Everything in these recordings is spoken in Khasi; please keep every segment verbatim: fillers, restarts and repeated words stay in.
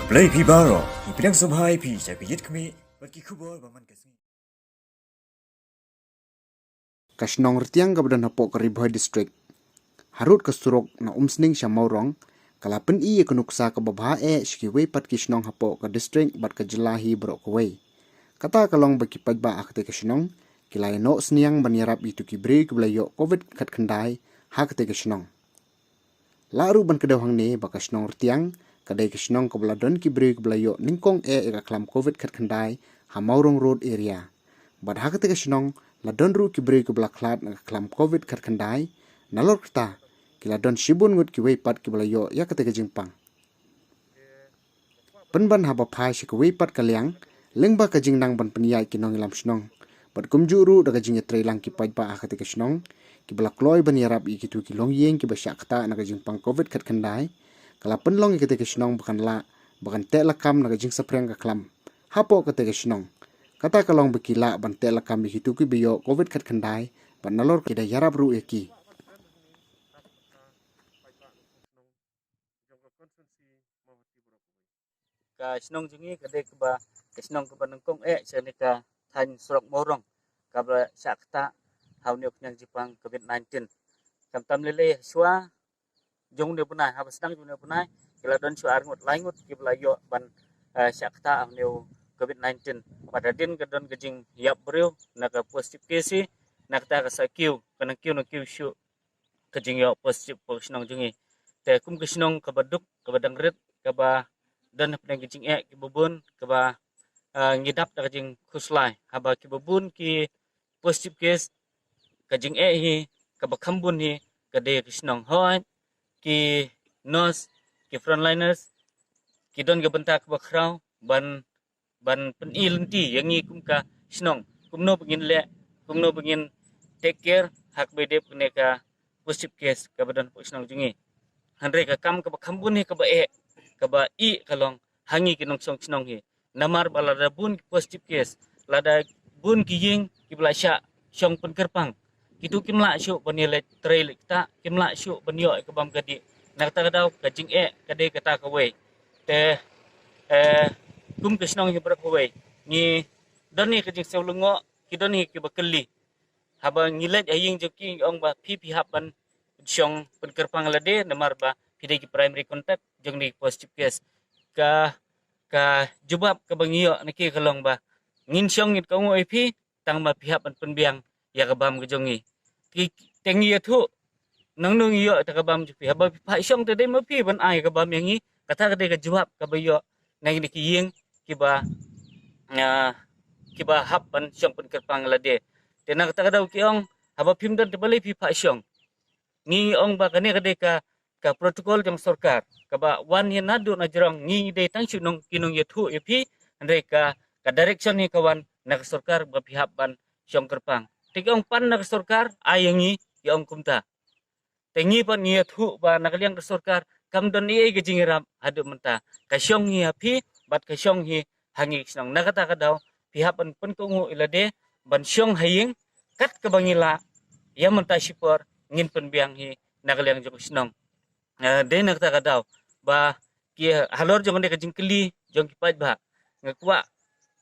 Khublei phi baroh, ngi pdiang sngewbha ïa phi sha ka Ïit Khmih bad ki khubor ba man ka sngi. Ka shnong Rtiang kaba don hapoh ka Ri Bhoi District, harud ka surok na Umsning sha Mawrong, ka la pyni ïa ka nuksa kaba bha eh sha kiwei pat ki shnong hapoh ka district bad ka jylla hi baroh kawei. Kata ka long ba ki paidbah ha katei ka shnong ki la ïanoh sniang ban ïarap ïa kito ki briew kiba la ïoh covid khatkhyndai ha katei ka shnong. Lah ruh ban kdew hangne ba ka shnong Rtiang ka dei ka shnong kaba la don ki briew kiba la ïoh nyngkong eh ïa ka khlam covid khatkhyndai ha Mawrong Road area. Bad ha katei ka shnong la don ruh ki briew kiba la khlad na ka khlam covid khatkhyndai. Nalor kata, ki la don shibun ngut kiwei pat kiba la ïoh ïa katei ka jingpang. Pynban haba phai sha kawei pat ka liang, lyngba ka jingnang ban pynïaid ki nongïalam shnong bad kumjuh ruh da ka jingïatreilang ki paidbah ha katei ka shnong kiba la kloi ban ïarap ïa kito ki longïing kiba shah ktah na ka jingpang covid khatkhyndai, ka la pynlong ïa katei ka shnong ba kan lah ba kan teh lakam na ka jingsaphriang ka khlam hapoh katei ka shnong. Kata ka long ba ki lah ban teh lakam ïa kito kiba ïoh covid khatkhyndai bad nalor ki da ïarap ruh ïa ki. Ka shnong jong ngi ka dei kaba, ka shnong kaba nyngkong eh sha kane ka thaiñ surok Mawrong kaba shah ktah ha une u khñiang jingpang covid nineteen. Khamtam lei lei shuwa jong une u bnai, haba sdang jong une u bnai, ki la don shuwa ar ngut lai ngut kiba la ïoh ban, eh, shah ktah ha une u covid nineteen. Bad hadien ka don ka jingïap briew na ka positive case hi, na kata ka sa kiew, ka nang kiew nang kiew shuh ka jingïoh positive hapoh ka shnong jong ngi. Te kum ka shnong kaba duk, kaba dang rit, kaba don hapdeng ka jingeh kiba bun, kaba, ah, ngi dap da ka jingkhuslai haba kiba bun ki positive case, ka jingeh hi kaba kham bun hi ka dei ka shnong. Hooid, ki nurse, ki frontliners ki don ka bynta kaba khraw ban ban pyni lynti ïa ngi kum ka shnong kumno ba ngin leh, kumno ba ngin take care ha kaba ïadei bad kane ka positive case kaba don hapoh shnong jong ngi. Hynrei ka kam kaba kham bun hi kaba eh, kaba ih ka long ha ngi ki nongshong shnong hi. Namar ba lada bun ki positive case, lada bun ki ïing kiba la shah shong pynkyrpang, kito kim lah shuh ban ïaleit trei leit ktah, kim lah shuh ban ïoh ïa ka bam ka dih. Na kata ka daw ka jingeh ka dei kata kawei. Te, eh, kum ka shnong hi baroh kawei, ngi don hi ka jingsngew lyngngoh, ki don hi kiba kylli. Haba ngi leit ha ïing jong ki ngi ong ba phi, phi hap ban shong pynkyrpang lade namar ba phi dei ki primary contact jong kine ki positive case. Ka, ka jubab kaba ngi ïoh na ki ka long ba ngin shong ngin kohnguh ïa phi tang ba phi hap ban pynbiang ïa ka bam ka jong ngi. Ki, te ngi ïathuh, nangno ngi ïoh ïa ka bam jong phi? Haba phi phah shong te dei ma phi ban ai ka bam ïa ngi. Kata ka dei ka jubab kaba ïoh na kine ki ïing kiba, ah, kiba hap ban shong pynkyrpang lade. Te na kata ka daw ki ong, haba phim don te balei phi phah shong? Ngi ong ba kane ka dei ka, ka protocol jong sorkar kaba wan hi naduh na jrong, ngi dei tang shu nong, ki nongïathuh ïa phi, hynrei ka, ka direction hi ka wan na ka sorkar ba phi hap ban shong kyrpang. Te ki ong pan na ka sorkar ai ïa ngi, ki ong kumta. Te ngi pat ngi ïathuh ba na ka liang ka sorkar kam don ei ei ka jingïarap haduh mynta. Ka shong hi ha phi bad ka shong hi ha ngi ki shnong. Na kata ka daw phi hap ban pynkohnguh ïa lade ban shong ha ïing kat kaba ngi lah. Ïa mynta shipor ngin pynbiang hi na ka liang jong ka shnong. Eh, dei na kata ka daw ba ki halor jong kane ka jingkylli jong ki paidbah, nga kwah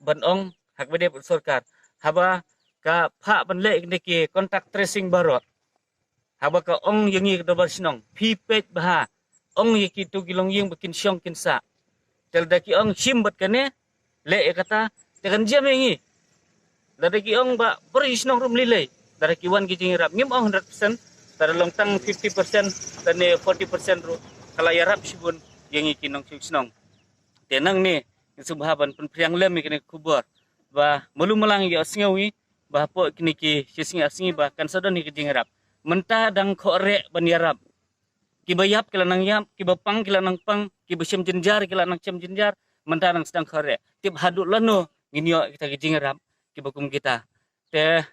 ban ong ha kaba ïadei bad sorkar, haba ka phah ban leh kine ki contact tracing baroh, haba ka ong ïa ngi ka dorbar shnong, phi peit bha, ong ïa kito ki longïing ba kin shong kin sah. Te lada ki ong shim bad kane, leh ïa kata, te kan jia ïa ngi. Lada ki ong ba baroh ki shnong ruh ym lei lei, lada ki wan ki jingïarap, ngim ong hundred percent, lada long tang fifty percent, lane forty percent ruh, ka la ïarap shibun ïa ngi ki nongshong shnong. Te nangne ngi sngewbha ban pynphriang lem ïa kane ka khubor ba malu malang ïohsngew ïa ngi ba hapoh kine ki shi sngi ar sngi ba kan sa don ïa ka jingïarap. Mynta dang khohreh ban ïarap. Kiba ïap ki la nang ïap, kiba pang ki la nang pang, kiba shem jynjar ki la nang shem jynjar. Mynta dang sdang khohreh. Tip haduh lano ngin ïoh kita ki jingïarap kiba kum kita. Te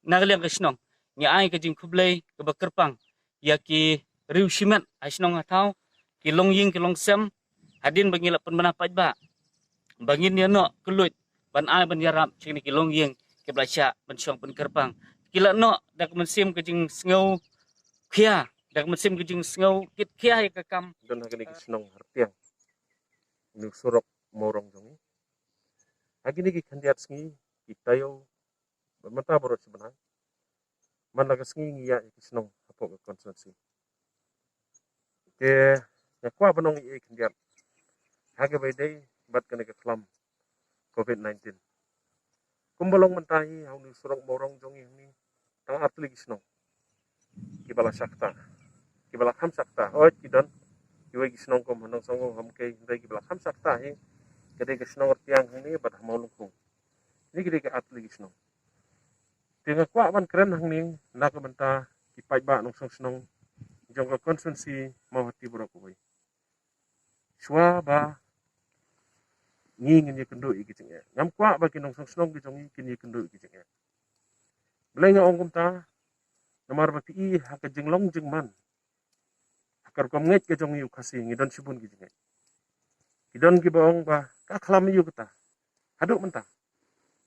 na ka liang ka shnong, ngi ai ka jingkhublei kaba kyrpang ïa ki riew shimet ha shnong ha thaw, ki longïing ki longsem, hadien ba ngi la pynbna paidbah ba ngin ïa noh kylluid ban ai ban ïarap sha kine ki longïing kiba la shah ban shong pynkyrpang. Ki la noh da ka mynsiem ka jingsngew khia, da ka mynsiem ka jingsngew kit khia ïa ka kam. Don ha kane ka shnong Rtiang. uni u surok Mawrong jong ngi. Ha kine ki khyndiat sngi, ki taïew, bad mynta baroh shi bnai, man la ka sngi ngi ïaid ïa ki shnong hapoh ka constituency. Te nga kwah ban ong ïa i khyndiat ha kaba ïadei bad kane ka khlam covid nineteen. Kumba long mynta hi ha uni u surok Mawrong jong ngi hangne, tang artylli ki shnong kiba la shah kata, kiba la kham shah kata. Hooid, ki don kiwei ki shnong kum ha Nongsangu, Hamkei, hynrei kiba la kham shah kata hi ka dei ka shnong Rtiang hangne bad ha Mawlyngkung. Kine ki dei ki artylli ki shnong. Te nga kwah ban kren hangne na ka bynta ki paidbah nongshong shnong jong ka constituency Mawhati baroh kawei. Shuwa ba ngi ngin ïakynduh ïa ki jingeh, ngam kwah ba ki nongshong shnong ki jong ngi kin ïakynduh ïa ki jingeh. Balei nga ong kumta? Namar ba phi i ha ka jinglong jingman, ha ka rukom ngeit ka jong ngi u Khasi, ngi don shibun ki jingngeit. Ki don kiba ong ba ka khlam aiu kata haduh mynta.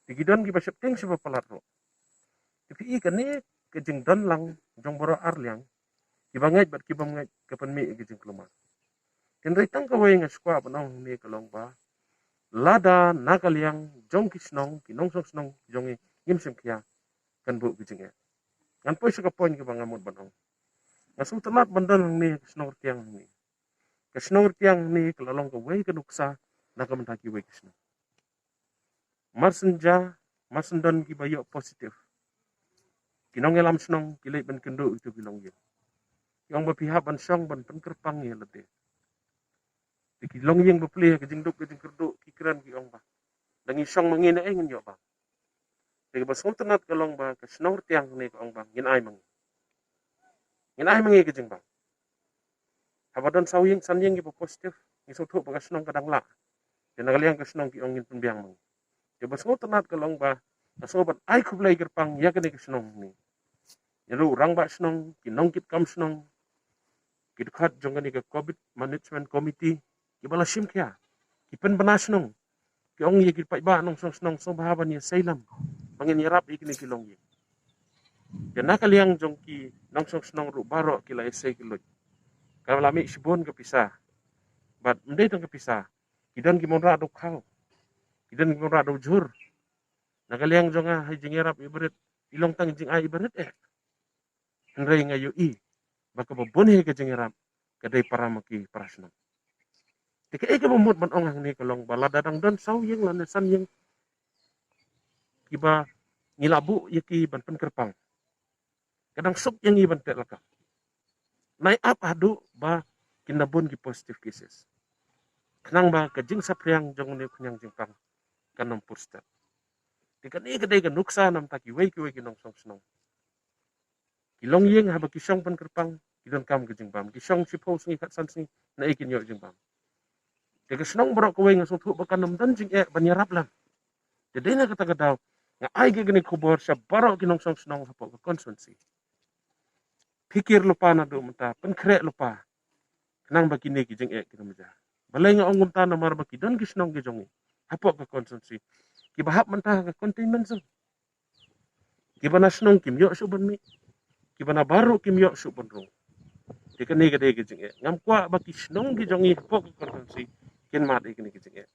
Te ki don kiba sheptieng shaba palat ruh. Te phi i kane ka jingdon lang jong baroh arliang, kiba ngeit bad kibym ngeit, ka pynmih ïa ka jingkulmar. Hynrei tang kawei nga sngewkwah ban ong hangne ka long ba lada na ka liang jong ki shnong, ki nongshong shnong jong ngi, ngim shim khia, kan buh ki jingeh. Ngan poi sha ka point kaba nga mut ban ong. Nga sngewtynnat ban don hangne ha ka shnong Rtiang hangne. Ka shnong Rtiang hangne ka la long kawei ka nuksa na ka bynta kiwei ki shnong. Mar shen ja, mar shen don kiba ïoh positive, ki nongïalam shnong ki leit ban kynduh ïa kito ki longïing. Ki ong ba phi hap ban shong ban pynkyrpang ïa lade. Te ki longïing ba plie ha ka jingduk ka jingkyrduh ki kren, ki ong ba da ngi shong ma ngi ne ei ngin ïoh bam. Te kaba sngewtynnat ka long ba ka shnong Rtiang hangne ka ong ba ngin ai ma ngi, ngin ai ma ngi ka jingbam. Haba don saw ïing san ïing kiba positive, ngi sngewthuh ba ka shnong ka dang lah. Te na ka liang ka shnong ki ong ngin pynbiang ma ngi. Te ba sngewtynnat ka long ba nga sngew ban ai khublei kyrpang ïa kane ka shnong hangne, ïa u rangbah shnong, ki nongkitkam shnong, ki dkhot jong kane ka covid management committee, kiba la shim khia, ki pynbna shnong, ki ong ïa ki paidbah nongshong shnong, sngewbha ban ïasei lem ba ngin ïarap ïa kine ki longïing. Te na ka liang jong ki nongshong shnong ruh baroh ki la ïasei ki luid. Ka la mih shibun ka pisa. Bad ym dei tang ka pisa, ki don kiba wanrah da u khaw, ki don kiba wanrah da u jhur. Na ka liang jong nga ha jingïarap ïa barit, i long tang jingai ïa barit eh. Hynrei nga ïohi ba kaba bun hi ka jingïarap ka dei para ma ki para shnong. Te kaei kaba mut ban ong hangne ka long ba lada dang don saw ïing lane san ïing kiba ngi la buh ïa ki ban pynkyrpang, ka dang suk ïa ngi ban teh lakam. Nai ap haduh ba kin da bun ki positive cases, khnang ba ka jingsaphriang jong une u khñiang jingpang kan ym pur stet. Te kane ka dei ka nuksa na ka bynta kiwei kiwei ki nongshong shnong. Ki longïing haba ki shong pynkyrpang, ki donkam ka jingbam. Ki shong shiphew sngi, khatsan sngi, naei kin ïoh jingbam? Te ka shnong baroh kawei nga sngewthuh ba kan ym don jingeh ban ïarap lem. Te dei na kata ka daw nga ai kane ka khubor sha baroh ki nongshong shnong hapoh ka constituency. Phikir lypa naduh mynta, pynkhreh lypa, khnang ba kine ki jingeh kin ym jia. Balei nga ong kumta? Namar ba ki don ki shnong ki jong ngi hapoh ka constituency kiba hap mynta ha ka containment zone. Kiba na shnong kim ïoh shuh ban mih, kiba na bar ruh kim ïoh shuh ban rung. Te kane ka dei ka jingeh. Ngam kwah ba ki shnong ki jong ngi hapoh ka constituency kin mad ïa kane ka jingeh.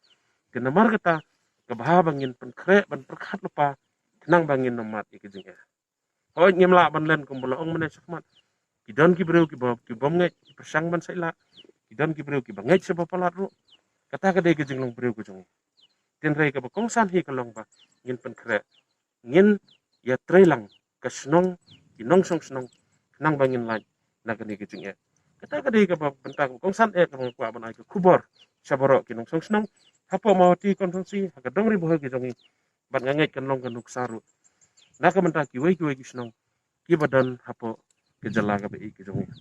Te namar kata ka bha ba ngin pynkhreh ban pyrkhat lypa, khnang ba ngin ym mad ïa ka jingeh. Hooid, ngim lah ban len kumba la ong mynne shakhmat. Ki don ki briew kiba, kibym ngeit, ki pyrshang ban sait lah. Ki don ki briew kiba ngeit shaba palat ruh. Kata ka dei ka jinglong briew ka jong ngi. Hynrei kaba kongsan hi ka long ba ngin pynkhreh, ngin ïatreilang ka shnong, ki nongshong shnong, khnang ba ngin lait na kane ka jingeh. Kata ka dei kaba bynta kaba kongsan eh kaba nga kwah ban ai ka khubor sha baroh ki nongshong shnong hapoh Mawhati constituency, ha ka dong Ri Bhoi ka jong ngi. Bad nga ngeit kan long ka nuksa ruh na ka bynta kiwei kiwei ki shnong kiba don hapoh ka jylla kaba ïeit ka jong ngi.